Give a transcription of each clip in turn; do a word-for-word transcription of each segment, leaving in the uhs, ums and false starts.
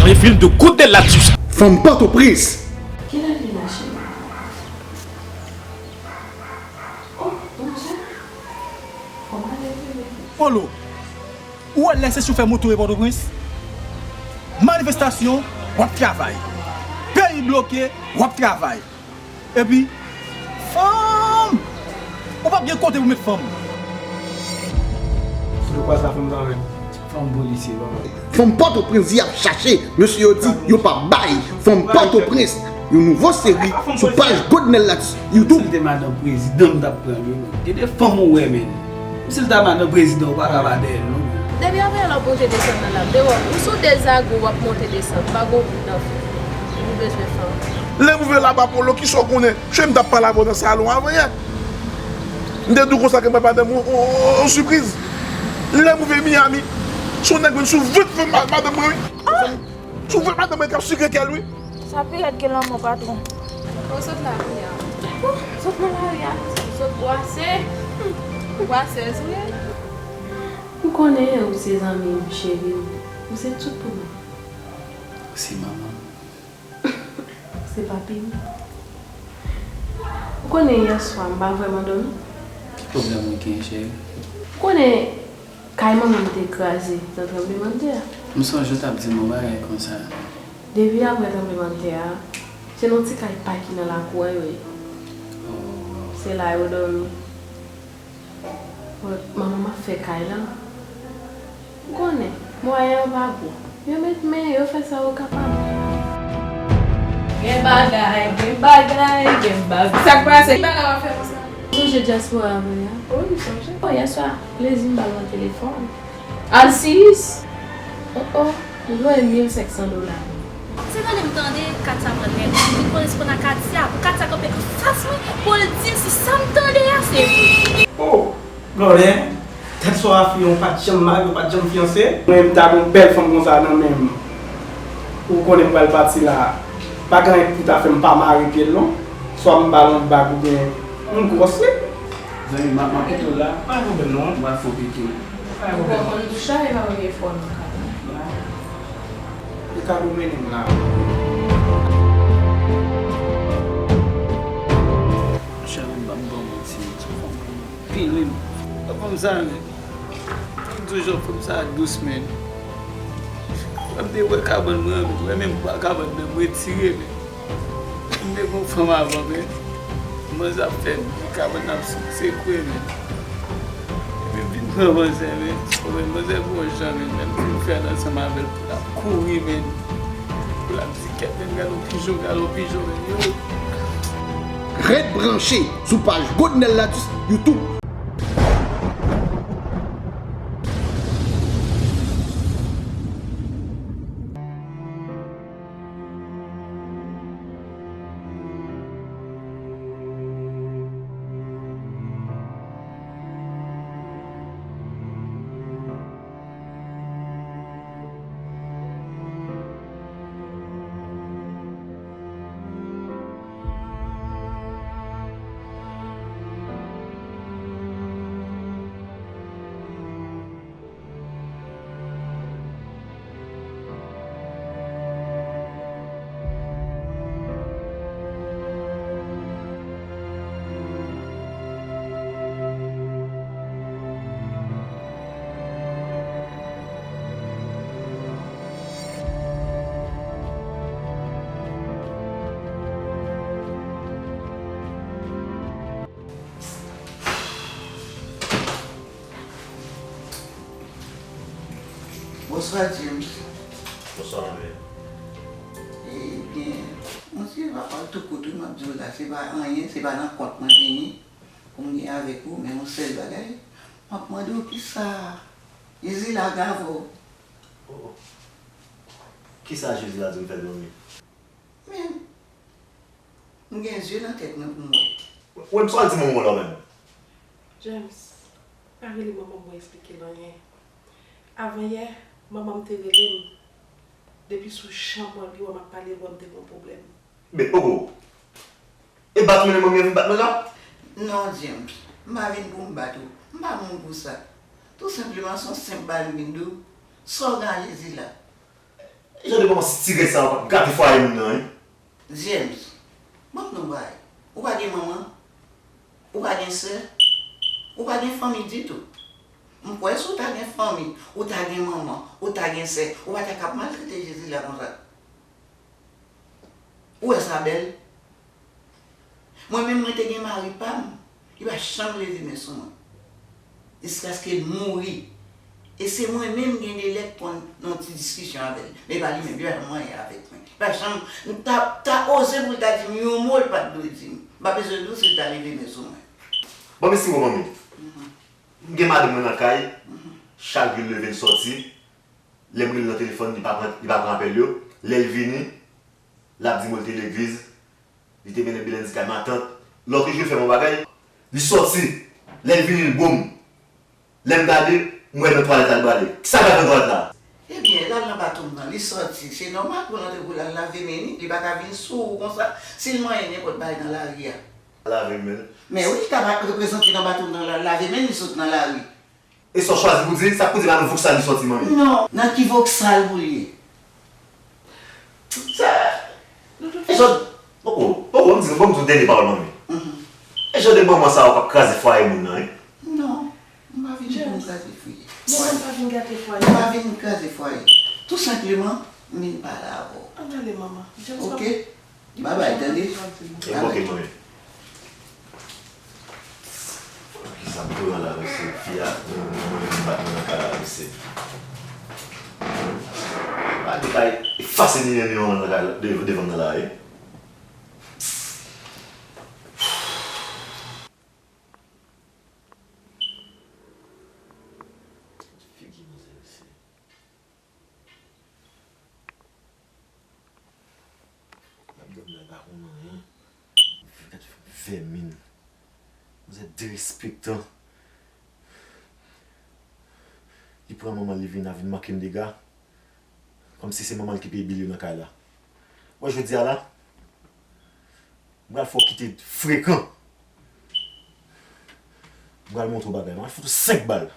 Refil de Goodnell Latus. Fanm Pòtoprens. Kilè li mache? Oh, bonjou. Kòman leve? Polo, ou wè lè se choufè moto e Pòtoprens? Manifestasyon, w ap travay. Peyi bloke, w ap travay. Epi, fanm! Ou p ap gen kote pou met fanm. Sou kwaz la fanm nan menm. Fanm polisye, papa. Fanm Pòtoprens y ap chache, mesye yo di yo p ap bay. Fanm Pòtoprens, yon nouvo seri sou paj Goodnell Latus YouTube. Si l te madanm prezidan, m t ap pran l, wi, men. Gen de fanm ou wè, men. Si l ta madanm prezidan, ou pa ka pa dèyè l, non, men. Depi apre lè w ap monte desann nan la, m te wè w, ou sou de zago w ap monte desann, pa gon bout nan fè. Ou bezwen fanm. Lè m rive laba Polo, kisa w konnen? Cheri, m t ap pale avè w nan salon avanyè. M te di w konsa ke m bay madanm ou yon, yon, yon, yon sipriz. Lè m rive Miami, se yon nèg vin sou vant fanm ma-, madanm mwen, wi. Sou vant madanm mwen k ap sikre kè l, wi. Sa pi rèd ke lanmò, patwon. Ou sot lari a. Ou sot nan lari a. Ou sot bwase. Ou bwasèz, wi. M konnen ou se zanmi m, cheri m. Ou se tout pou mwen. Ou se manman m. Ou se papi m. Ou konnen yè swa m pa vrèman dòmi. Ki pwoblèm ou gen, cheri? Ou konnen kay manman m te kraze nan tranblemanntè a. M sonje w t ap di m yon bagay konsa. Depi apre tranblemanntè a, se nan ti kay pa ki nan lakou a yo ye. Oh. Se la yo dòmi. Bon, manman m ap fè kay la. Ou konnen, mwayen yo pa gwo. Yo met men, yo fè sa yo kapab. Gen bagay, gen bagay, gen bagay. Sa k pase? Ki bagay w ap fè konsa? Ou sonje dyaspora mwen an? Wi, m sonje. Bon, yèswa, plezi m ba l nan telefòn. Alsiyis! Oh, oh, li voye mil senk san dola. Se tande m tande Katia pran nèg, m vin konnen se pandan Katia, pou Katia kanpe anfas mwen, pou l di m si sa m tande a se vre. Oh! Gòlè, tèt swa a fi an, ou pa t janm marye, ou pa t janm fiyanse. Mwen, m ta gen yon bèl fanm konsa nan men m. Ou konnen m pral pati la. Pa gen anyen ki pou ta fè m pa mare pye l non. Swa m ba l yon bag oubyen yon gwòs wi. Zanmi m, m ap kite w la. Pa gen pwoblèm non. M pral fè w pete. Pa gen pwoblèm. Ou konn bouch la, e pa premye fwa w nan kay la. Li ka domine m la. Monchè, men ban m ba w manti, se fanm anpil wi. Fanm sa men. Fanm toujou, fanm sa dous men. Lè m te wè kabann mwen, mwen menm pa kabann nan m retire men. M te gon fanm avan, men manzè ap fè bri, kabann nan ap sekwe, men. Epi m vin pran manzè, men. Ou wè manzè gon jan, men. Lè m fin fè l ansanm avè l, pou l ap kouri, men. Pou l ap di kèt, men, gade yon pijon, gade yon pijon, men. Yo. Ret branche sou paj Godnel Latus YouTube. Bonswa, James. Bonswa, Robert. Ebyen, monchè, papa, tou kout wi, m ap di w la, se pa anyen, se pa nan kont mwen vini pou m gen avèk ou, men yon sèl bagay, m ap mande w kisa Jezi la gave w. Oh, oh. Kisa Jezi la di m fè dòmi? Men, m gen zye nan tèt mwen pou m wè. Wè, kisa w al di manman w la menm? James, pa rele manman m pou eksplike l anyen. Avanyè, manman m te rele m. Depi sou chanm mwen, li wè m ap pale, li wè m te gon pwoblèm. Men, oh, oh. E bat mwen, manman vin bat mwen la? Non, James, m pa vin pou m bat ou. M pa moun pou sa. Tou senpleman, se yon senp bagay m vin di w. Sa w gen a Jezi la? E jan de manman sitirèt sa yo k ap gate fwaye moun nan, wi. James, ban m di w yon bagay. Ou pa gen manman? Ou pa gen sè? Ou pa gen fanmi ditou? M kwè si w ta gen fanmi, ou ta gen manman, ou ta gen sè, ou pa ta k ap maltrete Jezi la konsa. Ou wè sa bèl? Mwen menm, mwen te gen mari pa m, li pa janm leve men sou mwen. Jiskaske l mouri. E se mwen menm gen de lè k konn nan yon ti diskisyon avè l. Men e pa li menm, li pa janm anyen avèk mwen. Li pa janm, m ta, ta oze pou l ta di m yon mo l pa t dwe di m. M pa bezwen di w si l ta leve men sou mwen. Bon, mesi, bon, manmi. M gen madanm mwen nan kay, chak jou l leve l sòti, lè m rele l nan telefòn, li pa pran, li pa pran apèl yo. Lè l vini, l ap di m w l te legliz, li te mennen Belenzi kay matant. Lòt jou, l fè m yon bagay, li sòti, lè l vini, l bo m. Lè m gade, m wè nan twalèt la l prale. Kisa l pral fè nan twalèt la? Ebyen, l al nan batou m nan, li sòti. Se nòmal pou l antre pou l al lave men li, li pa ka vin sou ou konsa. Si l manyen nenpòt bagay nan lari a. Lave men l. Men wi, li ta reprezante nan batou m nan, l al lave men l, li sot nan lari. E sa w chwazi pou di, sa k pou di pa nan voksal li sòti, manmi? Non, nan ki voksal pou l ye? Sa, e jan, poko, poko, ban m di, ban m di w dènye pawòl, manmi. E jan de manman sa yo k ap kraze fwaye moun nan, wi. Non, m pa vin pou m kraze fwaye. Manman pa vin gate fwaye. M pa vin kraze fwaye. Tou senpleman, m vin pale avè w. Ann ale, manman. James, ok? Babay, tande? E bòke mwen. Sa m tou nan la, mesye. Fi a, mwen, mwen, mwen, bat mwen nan kay la, mesye. Pa li kay efase ni nen li nan kay la, de-, devan nan la, e. Figi manzè, mesye. Madanm nan pa konn anyen. Gad vèmin. Manzè derespektan. Li pran manman l, li vin la vin manke m dega. Kòmsi se manman l ki peye bil yo nan kay la. Wè jodi a la, m pral fè w kite frekan. M pral montre w bagay. M pral fout ou senk bal.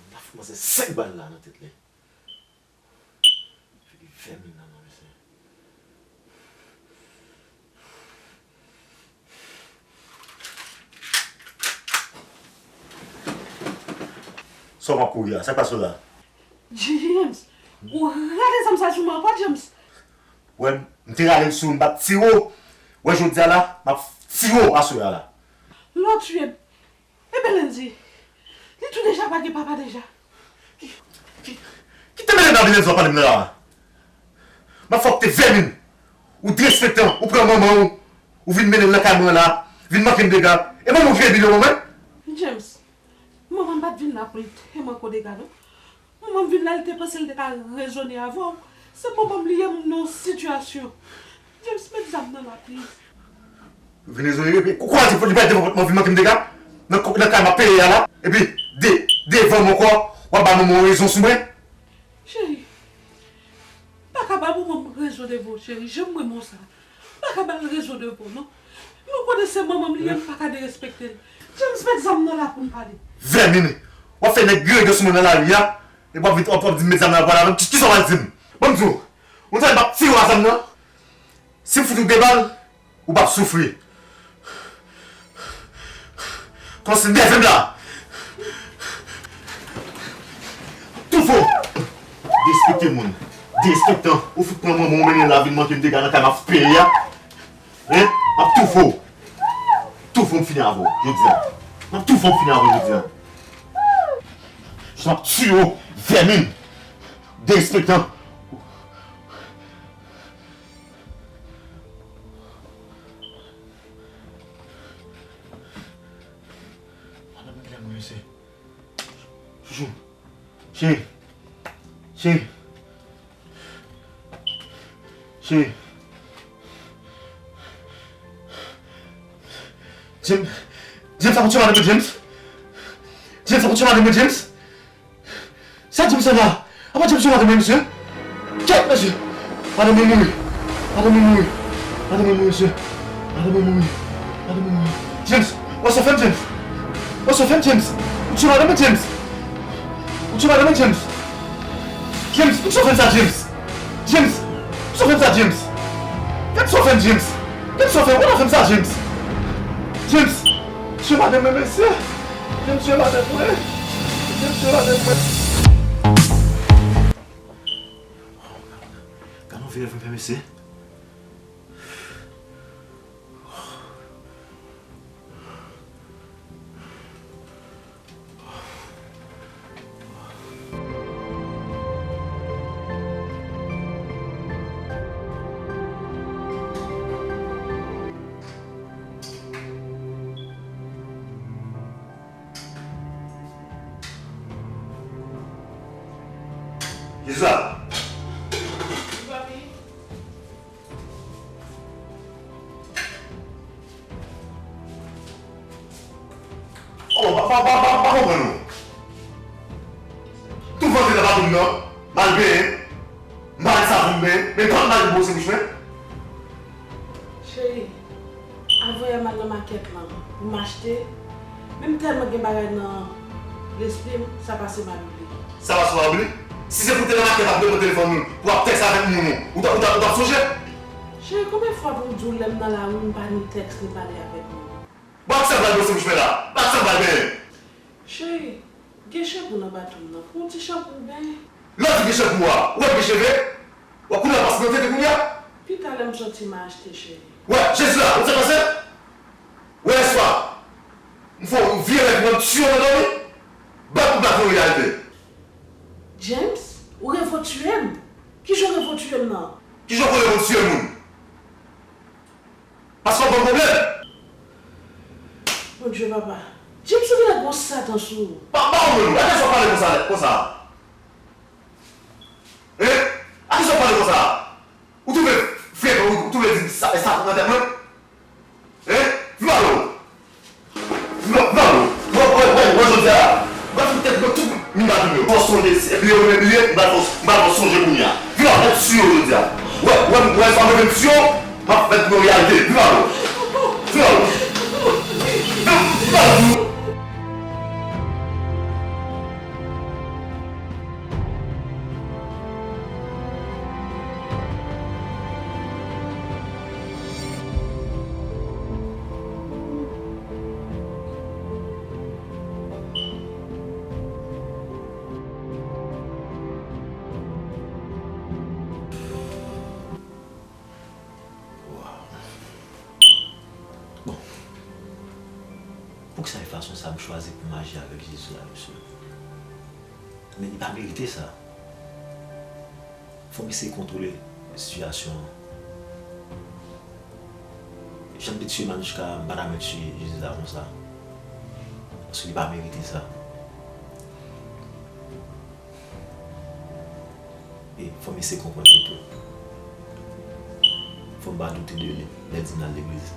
M ap fè manzè senk bal la nan tèt li. Figi vèmin nan, non, mesye. Sa w ap kouri a? Sa k pase w la? James, ou rale zam sa sou mwen ankò, James? Wè, m te rale l sou ou, m p ap tire w. Wè, jodi a la, m ap tire w aswè a la. Lè w tiye m, e Belenzi, li tou deja pa gen papa deja. Ki, ki, ki te mete nan Belenzi w ap pale m nan la a? M ap fè w kite vèmin. Ou derespektan, ou pran manman w, ou vin mennen l nan kay mwen la, vin manke m dega. E manman w ki peye bil yo, manman? James, manman m pa t vin la pou l te manke w dega, non. Manman m vin la, li te panse l te ka rezone avè w. Se manman m li ye, m nan yon sitiyasyon. James, met zam nan la, please. Vin rezone, epi kou, kou a di pou li pa devan pòt mwen, vin manke m dega. Nan, nan kay m ap peye a la. Epi, de, devan m ankò, w ap ba manman w rezon sou mwen. Cheri, m pa ka ba manman m rezon devan w, cheri. Jan m renmen w sa. M pa ka ba l rezon devan w, non. Nou konnen se manman m li ye, m pa ka derespekte l. James, met zam nan la pou n pale. Vèmin! W ap fè nèg grangè sou mwen nan lari a, epi w ap vin, w ap, w ap di m met zam nan la pou pale avè m. Ki, kisa w pral di m? Ban m di w, ou tande m ap tire w a zam nan? Si m fout ou de bal, ou p ap soufri. Kòmanse nève m la. Toufe w. Derespekte moun. Derespektan. Ou fout pran manman w mennen la vin manke m dega nan kay m ap peye a. Hein? M ap toufe w. Toufe w m fini avè w jodi a. M ap toufe w m fini avè w jodi a. Jis m ap tiye w, vèmin. Derespektan. Madanm, kilè mwen, mesye? Chouchou. Cheri. Cheri. Cheri. James. James, sa konn choma de James? James, sa konn choma de James? Sa James sa la? Apa James yo madanm mwen, mesye? Kèt, mesye! Madanm mwen mouri! Madanm mwen mouri! Madanm mwen mouri, mesye! Madanm mwen mouri. Madanm mwen mouri. James, ou sa w fè m, James? Ou sa w fè m, James? Ou tye madanm mwen, James? Ou tye madanm mwen, James? James, ou sa w fè m sa, James? James, ou sa w fè m sa, James? Gad sa w fè m, James. Gad sa w fè m. Ou sa w fè m sa, James? James, ou tye madanm mwen, mesye. James tye madanm mwen. James tye madanm mwen. Gad yon vye rèv m fè, mesye. Kisa? Wi, papi. Oh, pa, pa, pa, pa, pa konprann ou. Tout vant nan baton m nan, m al benyen, m pa met savon m benyen, men m pa t mal bwose bouch mwen. Cheri, avanyè m al nan makèt lan pou m achte, men m tèlman gen bagay nan lespri m, sa pase m al bliye. Sa pase w al bliye? Si se pou w te nan makèt ap reponn telefòn moun, pou w ap tèks avèk moun ou, ou t ap, ou t ap, ou t ap sonje? Cheri, konbyen fwa pou m di w lè m nan lari m pa ni tèks ni pale avèk moun? Bon, ak sa m pral bwose bouch mwen la, ak sa m pral benyen. Cheri, gen chanpou nan baton m nan, pran yon ti chanpou w benyen. Lè w di gen chanpou a, ou wè m gen cheve? Wè koulè a pase nan tete kounye a? Pita lè m soti m a achte, cheri. Wè, Jezi la, ou te panse? Wè, yèswa, m fè yon vye rèv, mwen m tiye w nan dòmi. Bat pou bat yon reyalite. James, ou revotire m. Kijan w revotire m nan? Kijan w konn revotire moun? Paske w konn pwoblèm. Bondye, papa. James, ou genlè gon satan sou ou. Pa, pa ou menm, gade sa w pale konsa, konsa. Hein? A kisa w pale konsa? Ou twouve fèk, ou, ou twouve di sa, sa nan tèt mwen? Hein? Vin pale w. Vin, vin pale w. Wè, wè, wè, wè, jodi a la. M pral fout tèt nou tout mi baton yo. Fò sonje, se bliye, ou bliye, m pral fò, m pral fò sonje kounye a. Vin pale w, m ap tiye w jodi a. Wè, wè, wè, sa mwen menm tiye w, m ap fè nou reyalite. Vin pale w. Vin pale w. Vin, vin pale w. Waw. Bon. Poukisa e fason sa m chwazi pou m aji avèk Jezi a, mesye? Men li pa merite sa. Fò m eseye kontwole sitiyasyon an. Jan m te tiye Manouchka, m pa ta mèt tiye Jezi a konsa. Paske li pa merite sa. E fò m eseye konprann li tou. Fò m pa doute de li lè l di m l al legliz.